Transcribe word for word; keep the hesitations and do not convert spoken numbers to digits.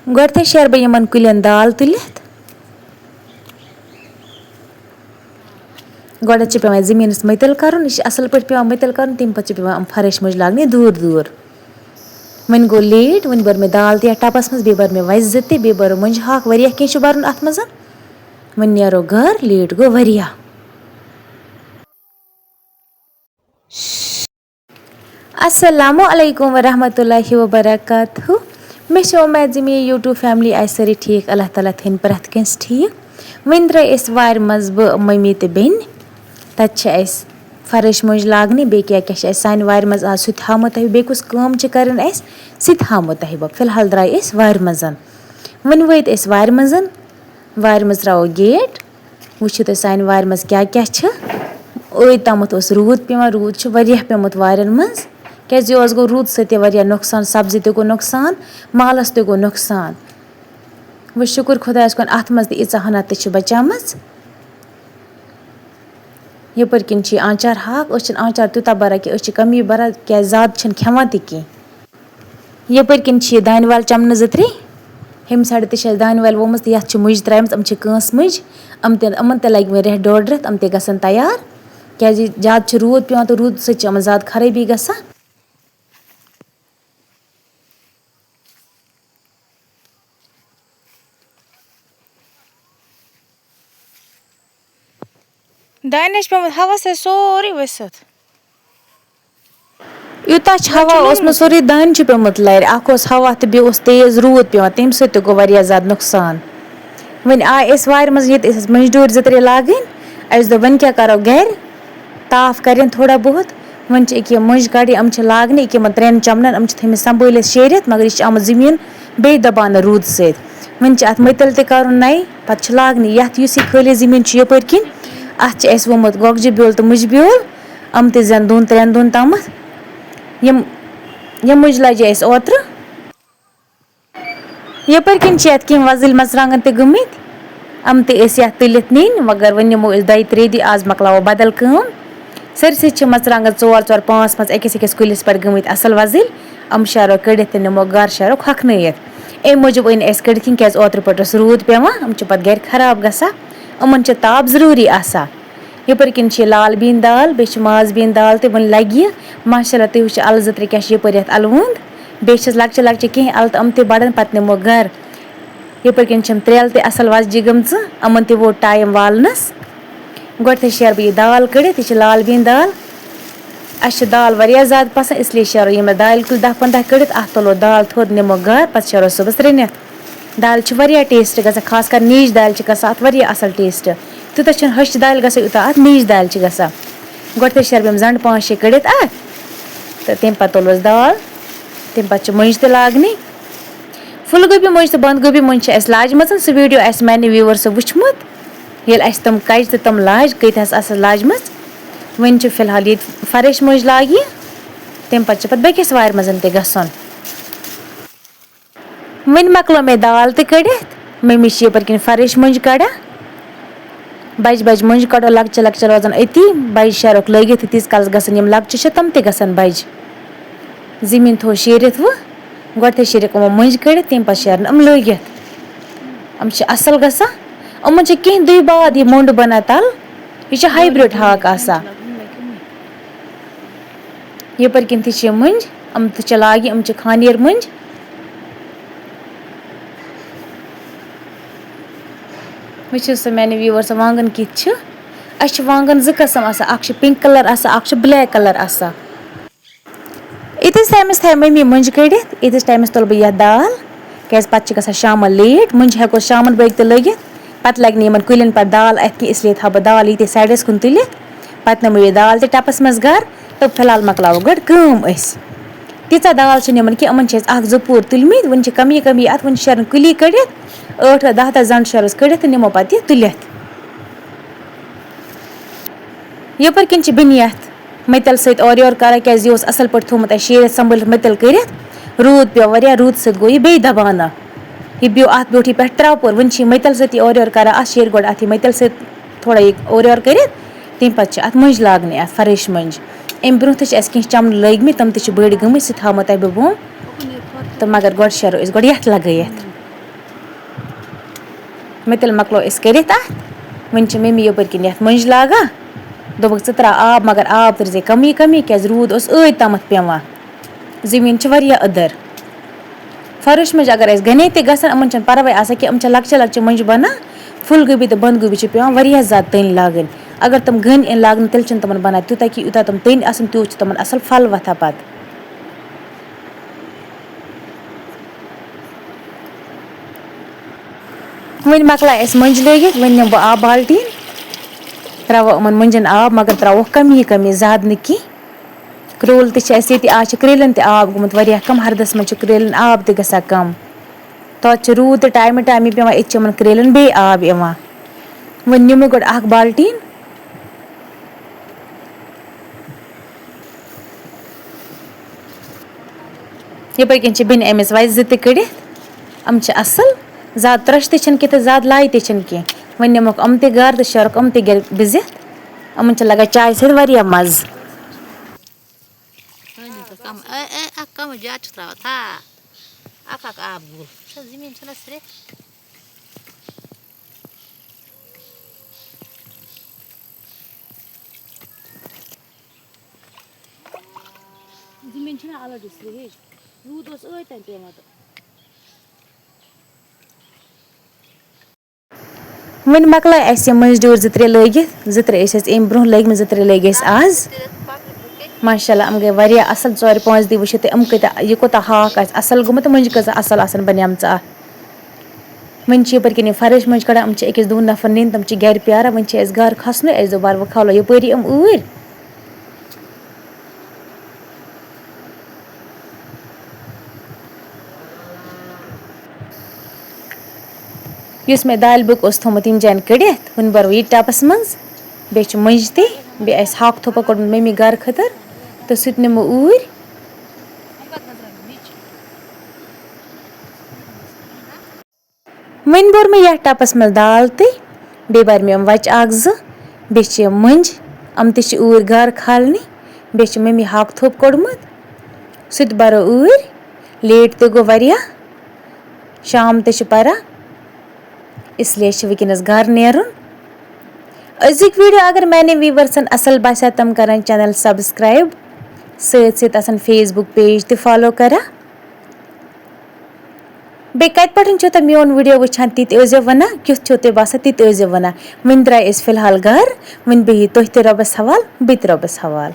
گۄڈٕنٮ۪تھٕے شیرٕ بہٕ یِمَن کُلٮ۪ن دال تُلِتھ۔ گۄڈٕنٮ۪تھ چھِ پٮ۪وان زٔمیٖنَس مٔتِل کَرُن، یہِ چھِ اَصٕل پٲٹھۍ پٮ۪وان مٔتِل کَرُن، تَمہِ پَتہٕ چھِ پٮ۪وان یِم فرٕش مٔنٛزۍ لاگنہِ دوٗر دوٗر۔ وۄنۍ گوٚو لیٹ، وۄنۍ بٔر مےٚ دال تہِ یَتھ ٹَبَس منٛز، بیٚیہِ بٔر مےٚ وَچہِ زٕ تہِ، بیٚیہِ بٔرٕم مۄنٛجہِ ہاکھ، واریاہ کینٛہہ چھُ بَرُن اَتھ منٛز۔ وۄنۍ نیرو گَرٕ، لیٹ گوٚو واریاہ۔ السلام علیکم ورحمۃ اللہ وبرکاتہ۔ مےٚ چھِ اُمید زِ میٛٲنۍ YouTube family آسہِ سٲرٕے ٹھیٖک، اللہ تعالیٰ تھٲیِن پرٛٮ۪تھ کٲنٛسہِ ٹھیٖک۔ وۄنۍ درٛاے أسۍ وارِ منٛز بہٕ، مٔمی تہٕ بیٚنہِ۔ تَتہِ چھِ اَسہِ فرٕش مٔنٛزۍ لاگنہِ، بیٚیہِ کیٛاہ کیٛاہ چھِ اَسہِ سانہِ وارِ منٛز آز، سُہ تہِ ہاومو تۄہہِ، بیٚیہِ کُس کٲم چھِ کَرٕنۍ اَسہِ، سُہ تہِ ہاومو تۄہہِ بہٕ۔ فی الحال درٛاے أسۍ وارِ منٛز۔ وۄنۍ وٲتۍ أسۍ وارِ منٛز، وارِ منٛز ترٛاوو gate۔ وٕچھِو تُہۍ سانہِ وارِ منٛز کیٛاہ کیٛاہ چھِ۔ ٲدۍ تامَتھ اوس روٗد پٮ۪وان، روٗد چھُ واریاہ پیوٚمُت وارٮ۪ن منٛز، کیٛازِ یہِ اوس، گوٚو روٗدٕ سۭتۍ تہِ واریاہ نۄقصان، سبزی تہِ گوٚو نۄقصان، مالَس تہِ گوٚو نۄقصان۔ وۄنۍ شُکُر خۄدایَس کُن، اَتھ منٛز تہِ ییٖژاہ ہنا تہِ چھِ بَچیمٕژ۔ یَپٲرۍ کِنۍ چھِ یہِ آنٛچار ہاکھ، أسۍ چھِنہٕ آنٛچار تیوٗتاہ بَران کینٛہہ، أسۍ چھِ کَمٕے بَران، کیٛازِ زیادٕ چھِنہٕ کھٮ۪وان تہِ کینٛہہ۔ یَپٲرۍ کِنۍ چھِ یہِ دانہِ وَل چَمنہٕ زٕ ترٛےٚ۔ ہُمہِ side تہِ چھِ اَسہِ دانہِ وَل وومٕژ تہٕ یَتھ چھِ مُجہِ ترٛایمَژ، یِم چھِ کٲنٛسہِ مُجہِ۔ یِم تہِ، یِمَن تہِ لَگہِ وۄنۍ رٮ۪تھ ڈۄڈ رٮ۪تھ، یِم تہِ گژھن تیار۔ کیٛازِ زیادٕ چھِ روٗد پٮ۪وان تہٕ روٗدٕ سۭتۍ چھِ یِمَن زیادٕ خرٲبی گژھان۔ دانہِ چھِ پیوٚمُت ہَوَس سۭتۍ سورُے ؤسِتھ۔ یوٗتاہ چھُ ہوا اوسمُت، سورُے دانہِ چھُ پیوٚمُت لَرِ۔ اَکھ اوس ہوا تہٕ بیٚیہِ اوس تیز روٗد پٮ۪وان، تَمہِ سۭتۍ تہِ گوٚو واریاہ زیادٕ نۄقصان۔ وۄنۍ آے أسۍ وارِ منٛز، ییٚتہِ ٲسۍ اَسہِ مٔنٛزۍ ڈوٗرۍ زٕ ترٛےٚ لاگٕنۍ۔ اَسہِ دوٚپ، وۄنۍ کیٛاہ کَرو گَرِ؟ تاپھ کَرن تھوڑا بہت۔ وۄنۍ چھِ أکیٛاہ مٔنٛزۍ کَڑٕنۍ، یِم چھِ لاگنہِ أکیٛاہ یِمَن ترٛٮ۪ن چَمنَن، یِم چھِ تھٲیمٕتۍ سنبھٲلِتھ شیٖرِتھ، مگر یہِ چھِ آمُت زٔمیٖن بیٚیہِ دَباونہٕ روٗدٕ سۭتۍ۔ وۄنۍ چھِ اَتھ مٔتِل تہِ کَرُن نَیہِ، پَتہٕ چھِ لاگنہِ۔ یَتھ یُس یہِ خٲلی زٔمیٖن چھُ یَپٲرۍ کِنۍ، اَتھ چھِ اَسہِ ووٚمُت گۄگجہِ بیول تہٕ مُجہِ بیول، یِم تہِ زَن دۄن ترٛٮ۪ن دۄہَن تامَتھ۔ یِم، یِم مُجہِ لَجہِ اَسہِ اوترٕ۔ یَپٲرۍ کِنۍ چھِ یَتھ کینٛہہ وۄزٕلۍ مَرژٕوانٛگَن تہِ گٔمٕتۍ۔ یِم تہِ ٲسۍ یَتھ تُلِتھ نِنۍ، مگر وۄنۍ نِمو أسۍ دۄیہِ ترٛیٚیہِ دۄہہِ، آز مۄکلاوو بدل کٲم۔ سٲرسٕے چھِ مَرژٕوانٛگَن ژور ژور، پانٛژھ پانٛژھ أکِس أکِس کُلِس پٮ۪ٹھ گٔمٕتۍ اَصٕل وۄزٕلۍ۔ یِم شیرو کٔڑِتھ تہٕ نِمو گَرٕ، شیرو ہۄکھنٲیِتھ۔ اَمہِ موٗجوٗب أنۍ اَسہِ کٔڑِتھ یِم، کیٛازِ اوترٕ پٮ۪ٹھ اوس روٗد پٮ۪وان، یِم چھِ پَتہٕ گَرِ خراب گژھان۔ یِمَن چھِ تاپھ ضروٗری آسان۔ یَپٲرۍ کِنۍ چھِ یہِ لال بیٖنۍ دال، بیٚیہِ چھِ ماز بیٖنۍ دال تہِ وُنہِ لَگہِ یہِ۔ ماشاءاللہ، تُہۍ وٕچھِو اَلہٕ زٕ ترٛےٚ کیٛاہ چھِ یَپٲرۍ یَتھ اَلہٕ وُنٛد۔ بیٚیہِ چھِس لۄکچہِ لۄکچہِ کینٛہہ اَلہٕ تہٕ یِم تہِ بَڑَن، پَتہٕ نِمو گَرٕ۔ یَپٲرۍ کِنۍ چھِم ترٛیلہٕ تہِ اَصٕل وۄزجہِ گٔمژٕ، یِمَن تہِ ووت ٹایم والنَس۔ گۄڈٕنٮ۪تھٕے شیرٕ بہٕ یہِ دال کٔڑِتھ، یہِ چھِ لال بیٖنۍ دال۔ اَسہِ چھِ دال واریاہ زیادٕ پَسنٛد، اس لیے شیرو یِمَے دالہِ کُلۍ دَہ پنٛداہ کٔڑِتھ، اَتھ تُلو دال تھوٚد، نِمو گَرٕ، پَتہٕ شیرو صُبحَس رٔنِتھ۔ دالہِ چھِ واریاہ ٹیسٹ گژھان، خاص کر نیٖج دالہِ چھِ گژھان اَتھ واریاہ اَصٕل ٹیسٹ۔ تیوٗتاہ چھِنہٕ ہۄچھِ دالہِ گژھان، یوٗتاہ اَتھ نیٖج دالہِ چھِ گژھان۔ گۄڈٕنٮ۪تھٕے شیرٕ بہٕ یِم زَنٛڈٕ پانٛژھ شےٚ کٔڑِتھ اَتھ، تہٕ تَمہِ پَتہٕ تُلوس دال، تَمہِ پَتہٕ چھِ مٔنٛجہِ تہِ لاگنہِ۔ پھُل گوبی مٔنٛجہِ تہٕ بنٛد گوبی مٔنٛجہِ چھِ اَسہِ لاجمَژ، سُہ ویٖڈیو آسہِ میٛانہِ ویٖوَرسو وٕچھمُت۔ ییٚلہِ اَسہِ تِم کَجہِ تہٕ تِم لاجہِ، کۭتیٛاہَس آسَس لاجمَژ۔ وۄنۍ چھِ فی الحال ییٚتہِ فرٕش مٔنٛجۍ لاگہِ، تَمہِ پَتہٕ چھِ پَتہٕ بیٚکِس وارِ منٛز تہِ گژھُن۔ وۄنۍ مۄکلٲو مےٚ دال تہِ کٔڑِتھ، مٔمی چھِ یَپٲرۍ کِنۍ فرٕش مٔنٛجۍ کَڑان۔ بَجہِ بَجہِ مٔنٛجہِ کَڑو، لۄکچہِ لۄکچہِ روزَن أتی، بَجہِ شیرَکھ لٲگِتھ، تہٕ تیٖتِس کالَس گژھن یِم لۄکچہِ چھِ، تِم تہِ گژھن بَجہِ۔ زٔمیٖن تھوٚو شیٖرِتھ وۄنۍ، گۄڈٕنٮ۪تھٕے شیٖرِکھ یِمو مٔنٛجۍ کٔڑِتھ، تَمہِ پَتہٕ شیرَن یِم لٲگِتھ۔ یِم چھِ اَصٕل گژھان۔ یِمَن چھِ کینٛہہ دۄہہِ بعد یہِ موٚنٛڈ بَنان تَل۔ یہِ چھِ hybrid ہاکھ آسان۔ یَپٲرۍ کِنۍ تہِ چھِ یِم مٔنٛجۍ، یِم تہِ چھِ لاگہِ، یِم چھِ خانیٲر مٔنٛجۍ۔ وٕچھِو سا میٛانہِ viewers، وانٛگَن کِتھ چھِ۔ اَسہِ چھِ وانٛگَن زٕ قٕسٕم آسان، اَکھ چھِ pink colour آسان، اَکھ چھِ black colour آسان۔ ییٖتِس ٹایمَس تھایہِ مٔمی مٔنٛجہِ کٔڑِتھ، ییٖتِس ٹایمَس تُلہٕ بہٕ یَتھ دال، کیٛازِ پَتہٕ چھِ گژھان شامَن late۔ مٔنٛجہِ ہٮ۪کو شامَن بٲگۍ تہِ لٲگِتھ، پَتہٕ لَگہِ نہٕ یِمَن کُلٮ۪ن پَتہٕ دال اَتھِ کینٛہہ، اس لیے تھاوٕ بہٕ دال ییٚتہِ sideس کُن تُلِتھ، پَتہٕ نِمو یہِ دال تہِ ٹَپَس منٛز گَرٕ، تہٕ فی الحال مۄکلاوو گۄڈٕ کٲم أسۍ۔ تیٖژاہ دال چھِنہٕ یِمَن کینٛہہ، یِمَن چھِ اَسہِ اَکھ زٕ پوٗر تُلمٕتۍ، وٕنہِ چھِ کَمٕے کَمٕے اَتھ، وٕنہِ چھِ شیرٕنۍ کُلی کٔڑِتھ، ٲٹھ دَہ دَہ زَنٛڈ شیرَس کٔڑِتھ تہٕ نِمو پَتہٕ یہِ تُلِتھ۔ یَپٲرۍ کِنۍ چھِ بیٚنہِ یَتھ مٔتٮ۪ل سۭتۍ اورٕ یورٕ کَران، کیٛازِ یہِ اوس اَصٕل پٲٹھۍ تھوٚومُت اَسہِ شیٖرِتھ سنٛبھٲلِتھ مٔتٮ۪ل کٔرِتھ۔ روٗد پیوٚو واریاہ، روٗدٕ سۭتۍ گوٚو یہِ بیٚیہِ دَباونہٕ۔ یہِ بیوٚو اَتھ بیوٗٹھٕے پٮ۪ٹھ ترٛاوپوٗر، وٕنہِ چھِ یہِ مٔتٮ۪ل سۭتی اورٕ یورٕ کَران۔ اَتھ شیرِ گۄڈٕ اَتھ یہِ مٔتٮ۪ل سۭتۍ تھوڑا یہِ اورٕ یورٕ کٔرِتھ، تَمہِ پَتہٕ چھِ اَتھ مٔنٛجۍ لاگنہِ، اَتھ فرٕش مٔنٛجۍ۔ اَمہِ برٛونٛہہ تہِ چھِ اَسہِ کینٛہہ چَمنہٕ لٲگۍ مٕتۍ، تِم تہِ چھِ بٔڑۍ گٔمٕتۍ، سُہ تھاوو تۄہہِ بہٕ برٛونٛہہ۔ تہٕ مگر گۄڈٕ شیرو أسۍ گۄڈٕ یَتھ لَگٲیِتھ۔ مےٚ تیٚلہِ مۄکلو أسۍ کٔرِتھ اَتھ۔ وۄنۍ چھِ مٔمی یَپٲرۍ کِنۍ یَتھ مٔنٛجۍ لاگان۔ دوٚپُکھ، "ژٕ ترٛاو آب، مگر آب ترٛٲوزِ کَمٕے کَمٕے، کیٛازِ روٗد اوس ٲدۍ تامَتھ پٮ۪وان۔ زٔمیٖن چھِ واریاہ أدٕر۔" فرٕش مٔنٛجۍ اگر اَسہِ گَنے تہِ گژھن، یِمَن چھَنہٕ پَرواے آسان کینٛہہ، یِم چھِ لۄکچہِ لۄکچہِ مٔنٛجہِ بَنان۔ پھُل گوٗبی تہٕ بَنٛد گوٗبی چھِ پٮ۪وان واریاہ زیادٕ تٔنۍ لاگٕنۍ۔ اگر تِم گٔنۍ یِن لاگنہٕ، تیٚلہِ چھِنہٕ تِمَن بَنان تیوٗتاہ کینٛہہ، یوٗتاہ تِم تٔنۍ آسَن، تیوٗت چھِ تِمَن اَصٕل پھَل وۄتھان پَتہٕ۔ وۄنۍ مۄکلایہِ اَسہِ مٔنٛجۍ لٲگِتھ، وۄنۍ نِمہٕ بہٕ آب بالٹیٖن، ترٛاوو یِمَن مٔنٛجٮ۪ن آب، مگر ترٛاووکھ کَمی کَمی، زیادٕ نہٕ کینٛہہ۔ کرٛول تہِ چھِ اَسہِ ییٚتہِ، آز چھِ کرٛیلٮ۪ن تہِ آب گوٚمُت واریاہ کَم، ہَردَس منٛز چھُ کرٛیلٮ۪ن آب تہِ گژھان کَم۔ توتہِ چھُ روٗد تہِ ٹایمہٕ ٹایمہٕ پٮ۪وان، ییٚتہِ چھِ یِمَن کرٛیلٮ۪ن بیٚیہِ آب یِوان۔ وۄنۍ نِمہٕ گۄڈٕ اَکھ بالٹیٖن۔ یِپٲرۍ کِنۍ چھِ بیٚنہِ أمِس وَتہِ زٕ تہِ کٔڑِتھ۔ یِم چھِ اَصٕل، زیادٕ ترٛوشہِ تہِ چھِنہٕ کینٛہہ تہٕ زیادٕ لایہِ تہِ چھِنہٕ کینٛہہ۔ وۄنۍ نِمَکھ یِم تہِ گَرٕ تہٕ شیرَکھ یِم تہِ گَرِ بِزِتھ۔ یِمَن چھِ لَگان چایہِ سۭتۍ واریاہ مَزٕ۔ کَم، اے، اے، اَکھ کَم زیادٕ چھُ ترٛاوان، تھا۔ اَکھ اَکھ آب گوٚل۔ وٕچھ حظ، زٔمیٖن چھَنہ صرف۔ زٔمیٖن چھِنہ الگ یُس سرٛیٚہِج۔ روٗد اوس ٲدۍ تَمہِ پیٚومُت۔ وۄنۍ مۄکلٲے اَسہِ یِم مٔنٛزۍ ڈیوٗر زٕ ترٛےٚ لٲگِتھ۔ زٕ ترٛےٚ ٲسۍ اَسہِ اَمہِ برٛونٛہہ لٲگمٕتۍ، زٕ ترٛےٚ لٲگۍ اَسہِ آز۔ ماشاء اللہ، یِم گٔے واریاہ اَصٕل۔ ژورِ پانٛژِ دۄہہِ وٕچھِو تُہۍ یِم کۭتیٛاہ، یہِ کوٗتاہ ہاکھ آسہِ اَصٕل گوٚمُت تہٕ مٔنٛزۍ کۭژاہ اَصٕل آسَن بَنیمژٕ اَتھ۔ وۄنۍ چھِ یَپٲرۍ کِنۍ یہِ فرٕش مٔنٛزۍ کَڑان، یِم چھِ أکِس دۄن نفرَن نِنۍ، تِم چھِ گَرِ پیاران۔ وۄنۍ چھِ اَسہِ گَرٕ کھَسنُے، اَسہِ دوٚپ وَلہٕ وۄنۍ کھالو یَپٲری یِم اوٗرۍ۔ یُس مےٚ دالہِ بُک اوس تھوٚمُت یِم جایَن کٔڑِتھ، وٕنہِ بَرو یہِ ٹَپَس منٛز۔ بیٚیہِ چھِ مٔنٛجۍ تہِ، بیٚیہِ اَسہِ ہاکہٕ تھوٚپا کوٚڑمُت مٔمی گَرٕ خٲطرٕ، تہٕ سُہ تہِ نِمو اوٗرۍ۔ وۄنۍ بوٚر مےٚ یَتھ ٹَپَس منٛز دال تہِ، بیٚیہِ بَرِ مےٚ یِم وَچہِ اَکھ زٕ، بیٚیہِ چھِ یِم مٔنٛجۍ، یِم تہِ چھِ اوٗرۍ گَرٕ کھالنہِ، بیٚیہِ چھِ مٔمی ہاکہٕ تھوٚپ کوٚڑمُت، سُہ تہِ بَرو اوٗرۍ۔ لیٹ تہِ گوٚو واریاہ، شام تہِ چھِ پَران، اس لیے چھِ وٕنکیٚنَس گَرٕ نیرُن۔ أزیُک ویٖڈیو اگر میانٮ۪ن ویٖورسَن اَصٕل باسیٛو، تِم کَرَن چینل سبسکرایب، سۭتۍ سۭتۍ آسَن Facebook page تہِ follow کَران۔ بیٚیہِ کَتہِ پٮ۪ٹھ چھِو تُہۍ میون ویٖڈیو وٕچھان، تِتہِ ٲسۍزیو وَنان، کیُتھ چھُو تۄہہِ باسان، تِتہِ ٲسۍزیو وَنان۔ وۄنۍ درٛاے أسۍ فی الحال گَرٕ، وۄنۍ بِہِو تُہۍ تہِ رۄبَس حوال، بہٕ تہِ رۄبَس حوال۔